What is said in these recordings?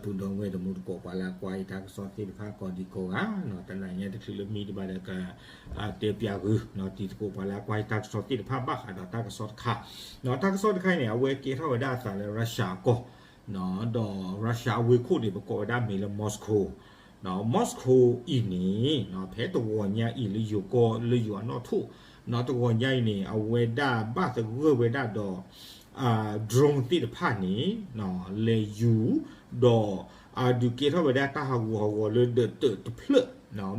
ပုၢ်ဒီဝဲၢ်တံၤသကိး ပှၤလၢအကွၢ်ယတၢ်ကစီၣ်သ့ၣ်တဖၣ်ကိးဒံကိးဂၤ, တနံၤညါတချုးလၢမံတဘၣ်ဒီး ကတဲပၠးဂုာ် တံၤသကိးပှၤလၢအကွၢ်ယတၢ်ကစီၣ်သ့ၣ်တဖၣ်ဘၣ်ဃးဒီးတၢ်ကစီၣ်တခါ, တၢ်ကစီၣ်တခါအံၤန့ၣ် အဝဲကဲထီၣ်ဝဲဒၣ်အသးလၢ Russia အကီၢ်, ဒီး Russia အဝ့ၢ်ခိၣ်န့ၣ် ပကိးဝဲဒၣ်မ့ၢ်လၢ Moscow, Moscow အံၤန့ၣ် ဖဲတဂီၤညါအံၤလၢယိၤကီၢ် လၢယိၤအနီၣ်ထိၣ်, တဂီၤညါအံၤန့ၣ် အဝဲဒၣ်ဘၣ်သဂၢၢ်ဝဲဒၣ်ဒီး drone သ့ၣ်တဖၣ်န့ၣ် လဲၤယူၤ ဒီး ဒုးကဲထီၣ်ဝဲဒၣ်တၢ်ဟးဂူာ်ဟးဂီၤလၢဒၢးတၢးတဖျၢၣ်,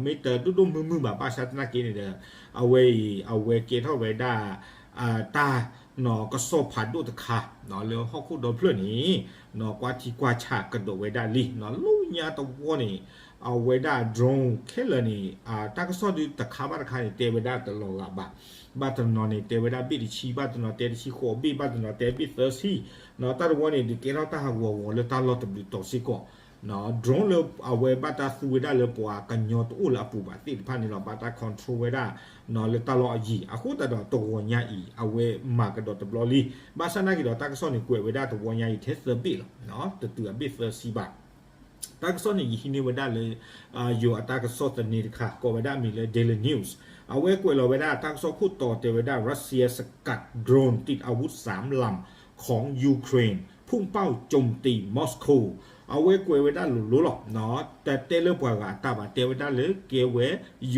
မ့ၢ်တဒိၣ်ဒိၣ်မုၢ်မုၢ်ဘၣ် ဘၣ်ဆၣ်သနာ်က့န့ၣ်ဒီး အဝဲအံၤ အဝဲကဲထီၣ်ဝဲဒၣ် တၢ် ကစီၣ်ဖးဒိၣ်တခါ လၢဟီၣ်ခိၣ်ဒီဖျၢၣ်န့ၣ် ကွၢ်ထံကွၢ်ဆးကဒီးဝဲဒၣ်လံ, လၢညါတဝီန့ၣ် အဝဲဒၣ် drone ခဲလၢာ်န့ၣ် တၢ်ကစီၣ်ဒုးတခါဘၣ်တခါန့ၣ် တဲဝဲဒၣ်တလီၤဂာ်ဘၣ်, ဘၣ်တနီၤန့ၣ် တဲဝဲဒၣ်ဘ့ၣ်တဆံ, ဘၣ်တနီၤတဲတဆံဃိးဘ့ၣ်, ဘၣ်တနီၤတဲဘ့ၣ်သၢဆံ, တၢ်တဝီန့ၣ် ဒုးကဲထီၣ်တၢ်ဟးဂူာ်ဟးဂီၤလၢတၢ်လီၢ်တဘျုးတီၤစ့ၢ်ကီး, drone လၢအဝဲဘၣ်တၢ်သူဝဲဒၣ်လၢပှၤကညီတအိၣ်လၢအပူၤဘၣ်သ့ၣ်တဖၣ်န့ၣ်လီၤ, ဘၣ်တၢ် control ဝဲဒၣ် လၢတၢ်လီၢ်အယံၤ, အဃိသတးဒီးတဂီၤညါအံၤ အဝဲမၤကဒီးတဘျီလံ, ဘၣ်ဆၣ်သနာ်က့ဒီး တၢ်ကစီၣ်န့ၣ် ကွဲးဝဲဒၣ်တဂီၤညါအံၤထဲသၢဘ့ၣ်လီၤ, တတုၤအဘ့ၣ်သၢဆံဘၣ် တၢ်ကစီၣ်န့ၣ် ယဟံးန့ၢ်ဝဲဒၣ်လၢ ယိၤအတၢ်ကစီၣ်သန့တခါ ကိးဝဲဒၣ်အမံၤလၢ Daily News, အဝဲကွဲးလီၤဝဲဒၣ်တၢ်ကစီၣ်ခိၣ်တီတဲဝဲဒၣ် Russia สกัดโดรนติดอาวุธสามลำของยูเครน พุ่งเป้าโจมตีมอสโก အဝဲကွဲးဝဲဒၣ်လိၤလိၤလီၤ, တတဲလၢပှၤဂၤအတၢ်ဘၣ်, တဲဝဲဒၣ်လၢကဲဝဲ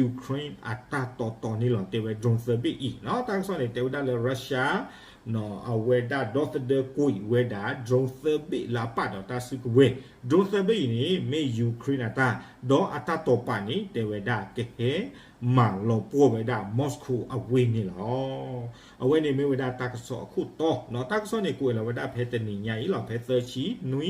Ukraine အတၢ်တီတီန့ၣ်လီၤ, တဲဝဲ drone သၢဘ့ၣ်အံၤ, တၢ်ကစီၣ်န့ၣ် တဲဝဲဒၣ်လၢ Russia အဝဲဒၣ်ဒီသဒၢကွံာ်ဝဲဒၣ် drone သၢဘ့ၣ်လၢအပာ်ဒီးတၢ်စုကဝဲၤ, drone သၢဘ့ၣ်အံၤန့ၣ် မ့ၢ် Ukraine အတၢ်, ဒီးအတၢ်တီာ်ပာ်န့ၣ် တဲဝဲဒၣ်ကဟဲမၤလီၤပှီၢ်ဝဲဒၣ် Moscow အဝ့ၢ်န့ၣ်လီၤ. အဝဲန့ၣ်မ့ၢ်ဝဲဒၣ်တၢ်ကစီၣ်အခိၣ်တီ, တၢ်ကစီၣ်န့ၣ် ကွဲးလီၤဝဲဒၣ်ဖဲတနံၤညါအံၤလီၤ, ဖဲသၢဆံနွံ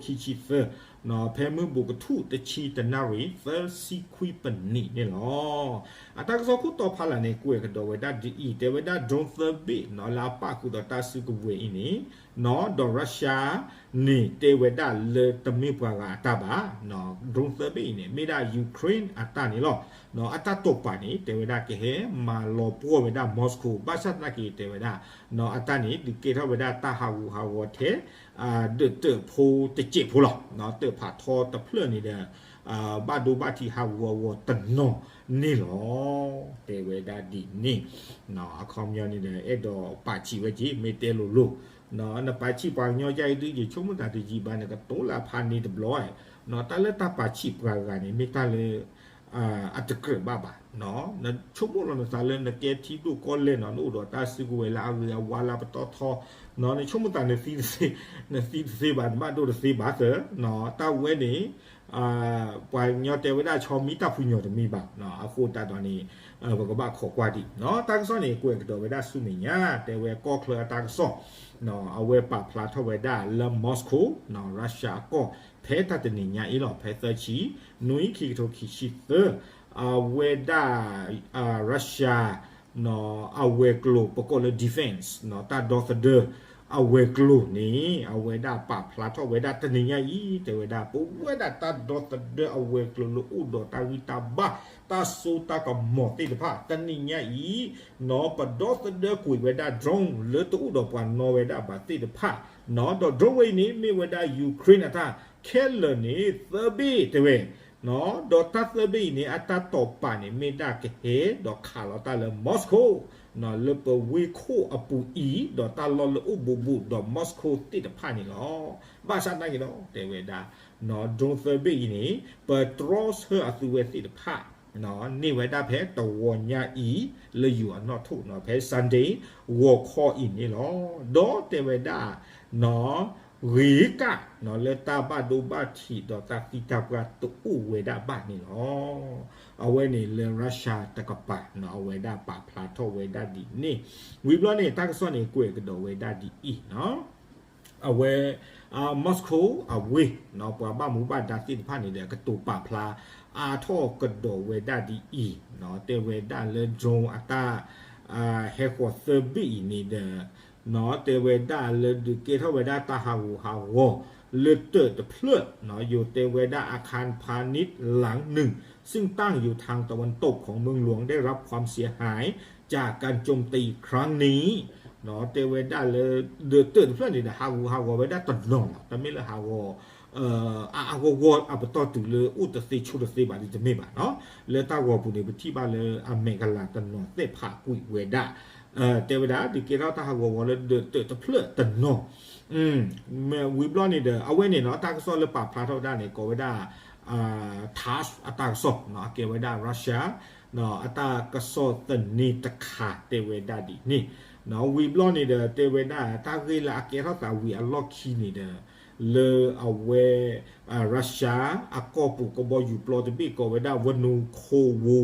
ခံကထိခံဆံသၢ, ဖဲမုၢ်ဘူးကထူၣ်တဆံတနၣ်ရံၣ် သၢဆံခွံပနံးန့ၣ်လီၤ. အတၢ်ကစီၣ်ခိၣ်တီဖးလၢ်န့ၣ် ကွဲးကဒီးဝဲဒၣ်ဒ်အံၤ, တဲဝဲဒၣ် drone သၢဘ့ၣ်လၢအပာ်ဃုာ်ဒီးတၢ်စုကဝဲၤအံၤန့ၣ်, ဒီး Russia န့ၣ် တဲဝဲဒၣ်လၢတမ့ၢ်ပှၤဂၤအတၢ်ဘၣ်, drone သၢဘ့ၣ်အံၤန့ၣ် မ့ၢ်ဒၣ် Ukraine အတၢ်န့ၣ်လီၤ. အတၢ်တီာ်ပာ်န့ၣ် တဲဝဲဒၣ်ကဟဲမၤလီၤပှီၢ်ဝဲဒၣ် Moscow, ဘၣ်ဆၣ်သနာ်က့ တဲဝဲဒၣ် အတၢ်န့ၣ် ဒုးကဲထီၣ်ဝဲဒၣ်တၢ်ဟးဂူာ်ဟးဂီၤထဲ ဒၢးတၢးဖိတစဲးဖိလီၤ, တၢးဖးထီတဖျၢၣ်န့ၣ်ဒီး ဘၣ်ဒိဘၣ်ထံးဟးဂူာ်ဟးဂီၤတနီၤန့ၣ်လီၤ, တဲဝဲဒၣ်ဒ်န့ၣ်, အခီပညီန့ၣ်ဒီး အဲၣ်ဒိးပာ်ဆံးဝဲက့ၤ မ့ၢ်တဲလိၤလိၤ, နပာ်ဆံးပှၤကညီယါအံၤဒုး ယဆိကမိၣ်သးတယံာ်ဘၣ်န့ၣ် ကတိၤလၢအဖးန့ၣ်တဘျီ, တၢ်လၢတၢ်ပာ်ဆံးပှၤဂၤန့ၣ် မ့ၢ်တၢ်လၢ အတကြၢးဘၣ်ဘၣ်, နဆိကမိၣ်လီၤနသးလၢနကဲထံဒိၣ်ကီၢ်လဲၢ်နီၤ, နအိၣ်ဒီးတၢ်စုကဝဲၤလၢအဂ့ၤအဝါလၢအပတီၢ်ထီ, နဆိကမိၣ်သးနသံတသ့, နသံတသ့ဘၣ်, နဘၣ်ဒိၣ်တသ့ဘၣ်သၢ, တၢ်ဝဲန့ၣ် ပှၤကညီတဲဝဲဒၣ် ဆီမံတၢ်ဖုညိၣ်တမံဘၣ်, အဃိသတးဒီးန့ၣ် ပကဘၣ်ခိးကွၢ်ဒံး, တၢ်ကစီၣ်န့ၣ် ကွဲးကဒီးဝဲဒၣ်ဆူမဲာ်ညါ တဲဝဲကီၢ်ချၢအတၢ်ကစီၣ်, အဝဲပာ်ဖျါထီၣ်ဝဲဒၣ်လၢ Moscow, Russia အကီၢ် ဖဲတၢ်တနံၤညါအံၤလီၤ, ဖဲသၢဆံနွံ ခံကထိခံဆံသၢ, အဝဲဒၣ် Russia အဝဲၤကျိၤ ပကိးလၢ defense တၢ်ဒီသဒၢ အဝဲၤကျိၤန့ၣ် အဝဲဒၣ်ပာ်ဖျါထီၣ်ဝဲဒၣ်တနံၤညါအံၤ တဲဝဲဒၣ် ပဝဲဒၣ်တၢ်ဒီသဒၢအဝဲၤကျိၤလၢအိၣ်ဒီးတၢ်ဂံၢ်တၢ်ဘါ တၢ်စိတၢ်ကမီၤသ့ၣ်တဖၣ် တနံၤညါအံၤ ပဒီသဒၢကွံာ်ဝဲဒၣ် drone လၢတအိၣ်ဒီးပှၤနီၣ်ဝဲဒၣ်ဘၣ်သ့ၣ်တဖၣ်, ဒီး drone ဝဲအံၤန့ၣ် မ့ၢ်ဝဲဒၣ် Ukraine အတၢ်ခဲလၢာ်န့ၣ် သၢဘ့ၣ်တဲဝဲ ဒီးတၢ်သၢဘ့ၣ်အံၤန့ၣ် အတၢ်တီာ်ပာ်န့ၣ် မ့ၢ်ဒၣ်ကဟဲဒီးခးလီၤတၢ်လၢ Moscow လၢပဝ့ၢ်ခိၣ်အပူၤအံၤ ဒီးတၢ်လီၢ်လၢအိၣ်ဘူးဘူးဒီး Moscow သ့ၣ်တဖၣ်န့ၣ်လီၤ. ဘၣ်ဆၣ်သနာ်က့ဒီး တဲဝဲဒၣ် drone သၢဘ့ၣ်အံၤန့ၣ် ပတြီဆၢအသုဝဲသ့ၣ်တဖၣ် န့ၢ်ဝဲဒၣ်ဖဲတဂီၤညါအံၤ လၢယိၤအနီၣ်ထိၣ် ဖဲ Sunday ဂီၤခီအံၤန့ၣ်လီၤ. ဒီးတဲဝဲဒၣ် ဂ့ၤကၣ် လၢတၢ်ဘၣ်ဒိဘၣ်ထံးဒီးတၢ်သံတၢ်ပှၢ်တအိၣ်ဝဲဒၣ်ဘၣ်န့ၣ်လီၤ. အဝဲန့ၣ်လၢ Russia တကပၤ အဝဲဒၣ်ပာ်ဖျါထီၣ်ဝဲဒၣ်ဒ်န့ၣ်, ဝံၤဘျီန့ၣ် တၢ်ကစီၣ်န့ၣ် ကွဲးကဒီးဝဲဒၣ်ဒ်အံၤ အဝဲ Moscow အဝ့ၢ် ပှၤဘၣ်မူဘၣ်ဒါသ့ၣ်တဖၣ်န့ၣ်ဒီး ကတိၤပာ်ဖျါအါထီၣ်ကဒီးဝဲဒၣ်ဒ်အံၤ, တဲဝဲဒၣ်လၢ drone အတၢ် ဟဲဃီၤသၢဘ့ၣ်အံၤန့ၣ်ဒီး တဲဝဲဒၣ်လၢဒုးကဲထီၣ်ဝဲဒၣ်တၢ်ဟးဂူာ်ဟးဂီၤ လၢတၢးတဖျၢၣ် ယိၤတဲဝဲဒၣ် อาคารพาณิชย์หลังหนึ่ง ซึ่งตั้งอยู่ทางตะวันตกของเมืองหลวงได้รับความเสียหายจากการโจมตีครั้งนี้ တဲဝဲဒၣ်လၢ ဒီးတၢးတဖျၢၣ်န့ၣ်ဒီး ဟးဂူာ်ဟးဂီၤဝဲဒၣ်တနီၤလီၤ. တမ့ၢ်လၢဟးဂီၤ အအါအါဂီၢ်ဂီၢ်အပတီၢ်တုၤလၢအိၣ်တသ့ဆိတသ့ဘၣ်ဒ်တမ့ၢ်ဘၣ်နီၤ. လၢတၢ်ဂီၤပူၤန့ၣ် ပထံၣ်ဘၣ်လၢအမဲာ်ကလၤတနီၤသဲၣ်ဖးကွံာ်ဝဲဒၣ် တဲဝဲဒၣ် ဒုးကဲထီၣ်တၢ်ဟးဂီၤဂီၤလၢဒၢးတၢးတဖျၢၣ်တနီၤ ဝံၤဘျီန့ၣ်ဒီး အဝဲန့ၣ်နီၤ တၢ်ကစီၣ်လၢပာ်ဖျါထီၣ်ဝဲဒၣ်န့ၣ် ကိးဝဲဒၣ် Tass အတၢ်ကစီၣ်နီၤ အကဲဝဲဒၣ် Russia အတၢ်ကစီၣ်သန့တခါတဲဝဲဒၣ်ဒ်န့ၣ်နီၤ. ဝံၤဘျီန့ၣ်ဒီး တဲဝဲဒၣ် တၢ်ဂ့ၢ်လၢအကဲထီၣ်သးဝံၤအလီၢ်ခံန့ၣ်ဒီး လၢအဝဲ Russia အကီၢ်ပူၤကဘီယူၤပျီတဘ့ၣ်ကိးဝဲဒၣ် Vnukovo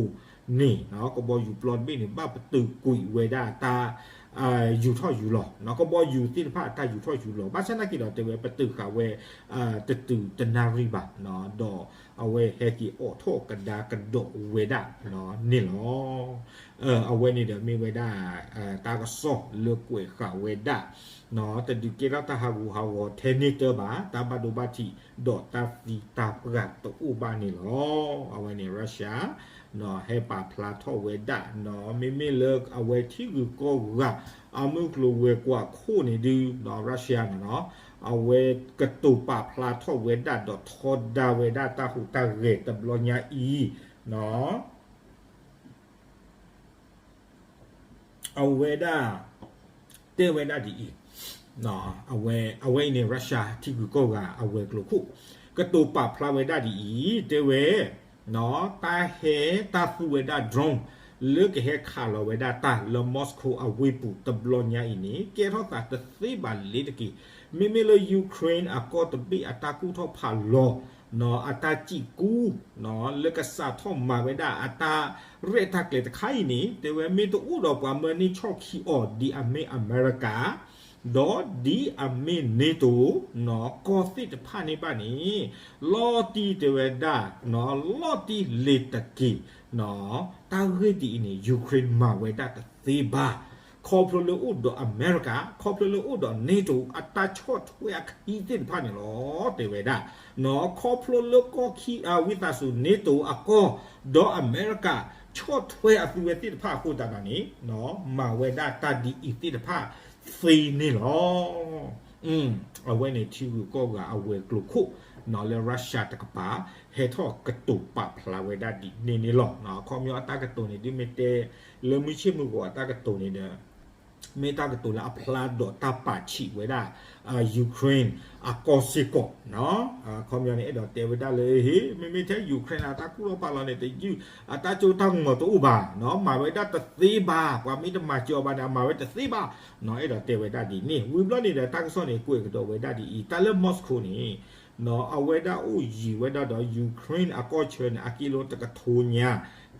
န့ၣ်နီၤ ကဘီယူၤပျီတဘ့ၣ်န့ၣ် ဘၣ်ပတုာ်ကွံာ်ဝဲဒၣ်တၢ် ယူၤထီၣ်ယူၤလီၤနီၤ ကဘီယူၤသ့ၣ်တဖၣ်အတၢ်ယူၤထီၣ်ယူၤလီၤ ဘၣ်ဆၣ်နာ်က့ဒီး တဲဝဲပတုာ်ဃာ်ဝဲ တတုၤတနၣ်ရံၣ်ဘၣ်နီၤ ဒီးအဝဲဟဲက့ၤအိးထီၣ်ကဒါကဒီးဝဲဒၣ်န့ၣ်လီၤ. အဝဲန့ၣ်ဒီးမ့ၢ်ဝဲဒၣ် တၢ်ကစီၣ်လၢကွဲးဃာ်ဝဲဒၣ် တဒုးကဲထီၣ်တၢ်ဟးဂူာ်ဟးဂီၤထဲန့ၣ်တၢ်ဘၣ် တၢ်ဘၣ်ဒိဘၣ်ထံး ဒီးတၢ်သံတၢ်ပှၢ်တအိၣ်ဘၣ်န့ၣ်လီၤ. အဝဲန့ၣ် Russia ဟဲပာ်ဖျါထီၣ်ဝဲဒၣ် မ့မ့ၢ်လၢအဝဲထံဂုၤကီၢ်ဂၤ အမုၢ်ကျိၤဝဲၤကွာ်ခိၣ်န့ၣ်ဒု Russia န့ၣ်နီၤ အဝဲကတိၤပာ်ဖျါထီၣ်ဝဲဒၣ်ဒီးထီဒါဝဲဒၣ်တၢ်ဟူးတၢ်ဂဲၤတဘျီညါအံၤ အဝဲဒၣ် တဲဝဲဒၣ်ဒ်အံၤ, အဝဲအံၤန့ၣ် Russia ထံဂုၤကီၢ်ဂၤအဝဲၤကျိၤခိၣ် ကတိၤပာ်ဖျါဝဲဒၣ်ဒ်အံၤ တဲဝဲ တၢ်ဟဲတၢ်သူဝဲဒၣ် drone လၢကဟဲခးလီၤဝဲဒၣ်တၢ်လၢ Moscow အဝ့ၢ်ပူၤတဘျီညါအံၤန့ၣ် ကဲထီၣ်သးတသ့ဘၣ်လ့ၤတက့ၢ်. မ့မ့ၢ်လၢ Ukraine အကီၢ်တဘ့ၣ်အတၢ်ကူၣ်ထီၣ်ဖးလီၤ အတၢ်စံၣ်ကူ လၢကစးထီၣ်မၤဝဲဒၣ်အတၢ်ရဲၣ်တၢ်ကျဲၤတခါအံၤန့ၣ် တဲဝဲမ့ၢ်တအိၣ်ဒီးပှၤမၢန့ၢ်ဆီၣ်ခံအီၤ ဒ်အမ့ၢ်အမဲရကၤ ဒီးဒ်အမ့ၢ် NATO ကီၢ်သ့ၣ်တဖၣ်န့ၣ်ဘၣ်န့ၣ် လီၤတံၢ်တဲဝဲဒၣ် လီၤတံၢ်လ့ၤတက့ၢ်. တၢ်ဂ့ၢ်ဒ်အံၤန့ၣ် Ukraine မၤဝဲဒၣ်တသ့ဘၣ် ခီဖျိလၢအိၣ်ဒီးအမဲရကၤ ခီဖျိလၢအိၣ်ဒီး NATO အတၢ်ဆီၣ်ထွဲအခံသ့ၣ်တဖၣ်န့ၣ်လီၤ တဲဝဲဒၣ် ခီဖျိလၢကီၢ်ခံ ဝံသးစူၤ NATO အကီၢ် ဒီးအမဲရကၤ ဆီၣ်ထွဲအသုဝဲသ့ၣ်တဖၣ်အဃိသတးဒီးန့ၣ် မၤဝဲဒၣ်တၢ်ဒ်အံၤသ့ၣ်တဖၣ်သ့န့ၣ်လီၤ. အဝဲန့ၣ်ထံဂုၤကီၢ်ဂၤအဝဲၤကျိၤခိၣ် လၢ Russia တကပၤ ဟဲထီၣ်ကတိၤပာ်ဖျါဝဲဒၣ်ဒ်န့ၣ်န့ၣ်လီၤ. အခီပညီအတၢ်ကတိၤန့ၣ် ဒ်မ့ၢ်တဲ လၢမုၢ်ဆ့ၣ်မုၢ်ဂီၤအတၢ်ကတိၤန့ၣ်ဒီး မ့ၢ်တၢ်ကတိၤလၢအဖျါဒီးတၢ်ပာ်ဆံးဝဲဒၣ် Ukraine အကီၢ်စ့ၢ်ကီး အခီပညီန့ၣ် အဲၣ်ဒိးတဲဝဲဒၣ်လၢ ဟ့ မ့မ့ၢ်ထဲ Ukraine အတၢ်ကူၣ်ထီၣ်ဖးလီၤန့ၣ် တယုၢ် အတၢ်ကၠိတၢ်ကမီၤတအိၣ်ဘၣ် မၤဝဲဒၣ်တသ့ဘၣ် ပှၤမ့ၢ်တမၤစၢၤအီၤဘၣ်န့ၣ် အမၤဝဲတသ့ဘၣ် အဲၣ်ဒိးတဲဝဲဒၣ်ဒ်န့ၣ်. ဝံၤဘျီန့ၣ်ဒီး တၢ်ကစီၣ်န့ၣ် ကွဲးကဒီးဝဲဒၣ်ဒ်အံၤ တၢ်လၢ Moscow န့ၣ် အဝဲဒၣ်အိၣ်ယံၤဝဲဒၣ်ဒီး Ukraine အကီၢ်ဆၢန့ၣ် အကံလိတကထိညါ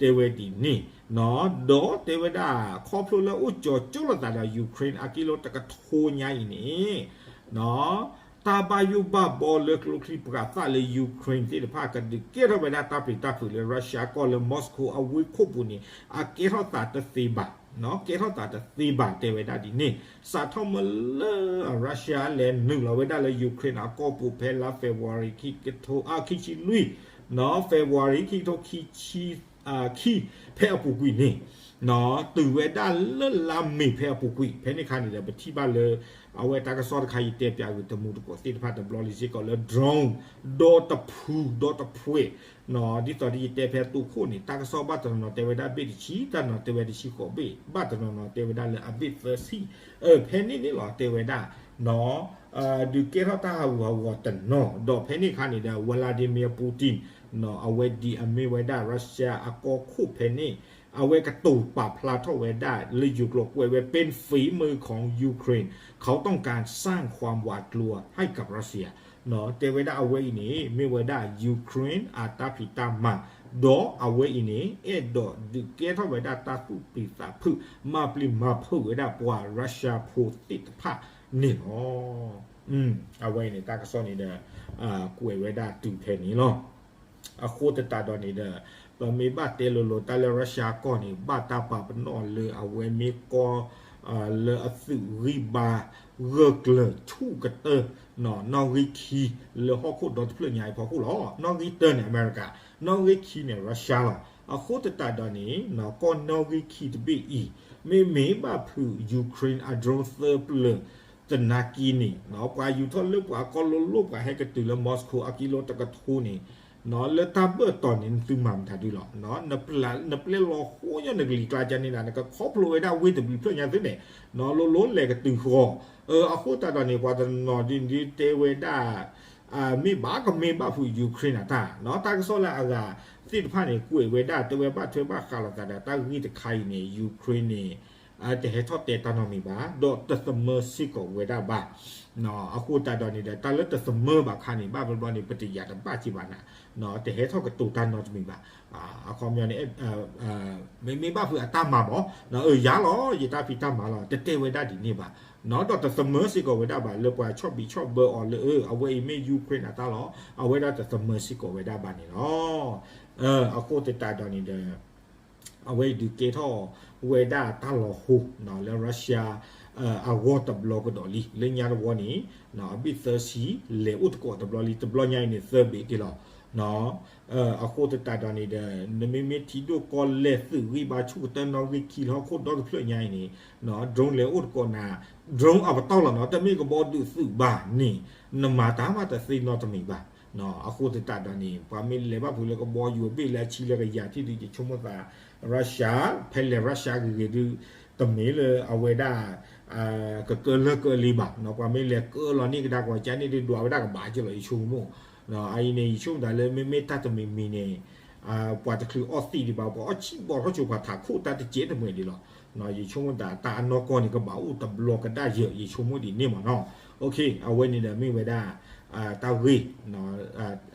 တဲဝဲဒ်န့ၣ် ဒီးတဲဝဲဒၣ် ခီဖျိလၢအိၣ်ကၠီၤကၠိလိာ်သးဒီး Ukraine အကံလိတကထိညါအံၤန့ၣ် တၢ်ဘၣ်ယိၣ်ဘၣ်ဘီလၢကျိချံပှၤသၣ်လၢ Ukraine သ့ၣ်တဖၣ် ကဒုးကဲထီၣ်ဝဲဒၣ်တၢ်ပျံၤတၢ်ဖုးလၢ Russia ကီၢ်လၢ Moscow အဝ့ၢ်ခိၣ်ပူၤန့ၣ် အကဲထီၣ်သးတသ့ဘၣ် ကဲထီၣ်သးတသ့ဘၣ် တဲဝဲဒၣ်ဒ်န့ၣ်. စးထီၣ်မ့ၢ်လၢ Russia လဲၤနုာ်လီၤဝဲဒၣ်လၢ Ukraine အကီၢ်ပူၤ ဖဲလါ February ခံကထိ ခံဆံလွံၢ် February ခံကထိခံဆံ ခံ ဖဲအပူၤကွံာ်န့ၣ် တုၤဝဲဒၣ်လၢလါမ့ၤဖဲအပူၤကွံာ် ဖဲန့ၣ်အခါန့ၣ်ဒီး ပထံၣ်ဘၣ်လၢ အဝဲတၢ်ကစီၣ်တခါ ယတဲပၠးဂ့ၤ တမူတကိးသ့ၣ်တဖၣ်တဘျီလံစ့ၢ်ကီးလၢ drone ဒီတဖုဒီတဖှဲး ဒ်သိးဒီးယတဲဖဲတိခိၣ်န့ၣ် တၢ်ကစီၣ်ဘၣ်တနီၤနီၤတဲဝဲဒၣ်ဘ့ၣ်တဆံ တၢ်နီၤတဲဝဲတဆံဃိးဘ့ၣ် ဘၣ်တနီၤနီၤတဲဝဲဒၣ်လၢအဘ့ၣ်သၢဆံ ဖဲန့ၣ်န့ၣ်လီၤ တဲဝဲဒၣ် ဒုးကဲထီၣ်တၢ်ဟးဂူာ်ဟးဂီၤတနီၤ ဒီးဖဲန့ၣ်အခါန့ၣ်ဒီး Vladimir Putin အဝဲဒ်အမ့ၢ်ဝဲဒၣ် Russia အကီၢ်ခိၣ်ဖဲန့ၣ် အဝဲကတိၤပာ်ဖျါထီၣ်ဝဲဒၣ်လၢယိၤကျိာ်ကွဲးဝဲ เป็นฝีมือของยูเครน เขาต้องการสร้างความหวาดกลัวให้กับรัสเซีย တဲဝဲဒၣ်အဝဲအံၤန့ၣ် မ့ၢ်ဝဲဒၣ် Ukraine အတၢ်ဖံးတၢ်မၤ ဒီးအဝဲအံၤန့ၣ် အဲၣ်ဒိးဒုးကဲထီၣ်ဝဲဒၣ်တၢ်သူၣ်ပျံၤသးဖုး မၤပျံၤမၤဖုးဝဲဒၣ်ပှၤ Russia ဖိသ့ၣ်တဖၣ်န့ၣ်လီၤ. အဝဲအံၤန့ၣ် တၢ်ကစီၣ်န့ၣ်ဒီး ကွဲးဝဲဒၣ်တုၤဖဲန့ၣ်လီၤ. အဃိသတးဒီးန့ၣ်ဒီး ပမ့ၢ်ဘၣ်တဲလိၤလိၤတၢ်လၢ Russia ကီၢ်န့ၣ် ဘၣ်တၢ်ပာ်ပနီၣ်လၢအဝဲမ့ၢ်ကီၢ် လၢအသုးဂံၢ်ဘါ ဂၢၢ်ကျၢၤဆူၣ်ကတၢၢ် နီၣ်ဂံၢ်ခံ လၢဟီၣ်ခိၣ်ဒီတဖျၢၣ်ညါအံၤဖီခိၣ်လီၤ. နီၣ်ဂံၢ်တၢန့ၣ် အမဲရကၤ, နီၣ်ဂံၢ်ခံန့ၣ် Russia လီၤ. အဃိသတးဒီးန့ၣ် ကီၢ်နီၣ်ဂံၢ်ခံတဘ့ၣ်အံၤ မ့မ့ၢ်ဘၣ်ဖုး Ukraine အ drone သၢပျၢၤ သနာ်က့န့ၣ် ပှၤယူၤထီၣ်လၢပှၤကီၢ်လိၤလိၤ ပှၤဟဲကတုၤလၢ Moscow အကံလိတကထိန့ၣ် လၢတၢ်ဘၢၣ်တီၤန့ၣ် နသုမၤမတၤဒုလီၤ. နပျဲလီၤဃိညီညီနကလံၤကျါကန့ၣ်ဒၣ် နကခီဖျိဝဲဒၣ်ဝ့ၢ်တဘျုးဖျၢၣ်ညါသုန့ၣ် လိၤလိၤလဲၤကတုၤဃီ အဃိသတးဒီးန့ၣ် ပှၤတနီၤဒ်န့ၣ်ဒ်တဲဝဲဒၣ် မ့ၢ်ဘၣ်ကမ့ၢ်ဘၣ်ဖုး Ukraine အတၢ် တၢ်ကစီၣ်လၢအဂၤသ့ၣ်တဖၣ်န့ၣ် ကွဲးဝဲဒၣ် တဲဝဲဘၣ်ထွဲဘၣ်ဃးလိာ်သးဒီးတၢ်ဂ့ၢ်တခါအံၤန့ၣ် Ukraine န့ၣ် တဟဲထီၣ်တဲတၢ်နီတမံၤဘၣ် ဒီးတသမၢစ့ၢ်ကီးဝဲဒၣ်ဘၣ်. အဃိသတးဒီးန့ၣ်ဒီး တၢ်လၢတသမၢဘၣ်ခါန့ၣ် ဘၣ်ဘျီဘျီန့ၣ် ပတယာ်တဘၣ်က့ၤဘၣ်နၤ တဟဲထီၣ်ကတိၤတၢ်နီတမံၤဘၣ်. အခီပညီန့ၣ် မ့မ့ၢ်ဘၣ်ဖုးအတၢ်မၤမး ယၤလီၤ ယတၢ်ဖံးတၢ်မၤလီၤ တတဲဝဲဒၣ်ဒ်န့ၣ်ဘၣ် ဒီးတသမၢစ့ၢ်ကီးဝဲဒၣ်ဘၣ် လၢပှၤဆီၣ်ဘံးဆီၣ်ဘၢအီၤလၢ အဝဲအံၤမ့ၢ် Ukraine အတၢ်လီၤ အဝဲဒၣ်တသမၢစ့ၢ်ကီးဝဲဒၣ်ဘၣ်န့ၣ်လီၤ. အဃိသတးဒီးန့ၣ်ဒီး အဝဲအံၤဒုးကဲထီၣ်ဝဲဒၣ်တၢ်လီၤဟိ လၢ Russia အဂီၢ်တဘျီကဒီးလံ လၢညါတဝီန့ၣ် အဘ့ၣ်သၢဆံ လဲၤအိၣ်သကိးတဘျီလံ တဘျီညါအံၤန့ၣ် သၢဘ့ၣ်က့ၤလီၤ. အဃိသတးဒီးန့ၣ်ဒီး နမ့မ့ၢ်ထံဒိၣ်ကီၢ်လဲၢ်သုးဂံၢ်ဘါဆူၣ်ကတၢၢ်နီၣ်ဂံၢ်ခံလီၤ ဟီၣ်ခိၣ်ဒီတဖျၢၣ်ညါအံၤန့ၣ် drone လဲၤအိၣ်သကိးနၤ drone အပတီၢ်လီၤနီၤ တမ့ၢ်ကဘီဒုးသုးဘၣ်န့ၣ် နမၤတၢ်မၤတသ့နီတမံၤဘၣ်. အဃိသတးဒီးန့ၣ် ပှၤမ့ၢ်လဲၤဘၣ်ဖုးလၢကဘီယူၤအဘ့ၣ်လၢအဆံလၢကယၤထံၣ်ဒုး ယဆိကမိၣ်သး Russia ဖဲလဲၣ် Russia ဂ့ၤဂ့ၤဒုး တမ့ၢ်လၢအဝဲဒၣ် ကကၢလၢကၢလံဘၣ် ပှၤမ့ၢ်လဲၤကၢလီၤန့ၢ်ကဒါကီၢ်ကန့ၣ်ဒုး ဒွးဝဲဒၣ်ကဘၣ်က့ၤလီၤ ယဆိကမိၣ် အအံၤန့ၣ် ယဆိကမိၣ်သးလၢမ့မ့ၢ်တၢ်တမံၤမံၤန့ၣ် ပှၤတချုးအီၣ်သံဒံးဘၣ် ပှၤအီၣ်ဆံၣ်ဘီထီၣ်ဆိပှၤထးခိၣ်တၢ်တစဲးတမှဲၤဒံးလီၤ. ယဆိကမိၣ်သးတၢ်အနီၢ်ကီၢ်န့ၣ် ကဘၣ်အိၣ်တဘျီကဒါယၢၤ ယဆိကမိၣ်ဒ်န့ၣ်မးနီၤ. အဝဲန့ၣ်ဒီးမ့ၢ်ဝဲဒၣ် တၢ်ဂ့ၢ်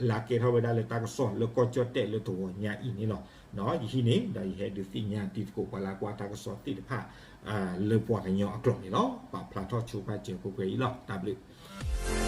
လၢကဲထီၣ်ဝဲဒၣ်လၢတၢ်ကစီၣ်လၢကီၢ်ကၠီၣ်တဲၣ်လၢတဂီၤညါအံၤန့ၣ်လီၤ. ယဟံးန့ၣ်ဒီးယဟဲဒုးသ့ၣ်ညါတံၤသကိးပှၤလၢကွၢ်တၢ်ကစီၣ်သ့ၣ်တဖၣ် လၢပှၤကညီအကျိာ်န့ၣ်လီၤ. ပာ်ဖျါထီၣ်ဆိပာ်စၢၤကိးကွဲအံၤလီၤ. တၢ်ဘျုး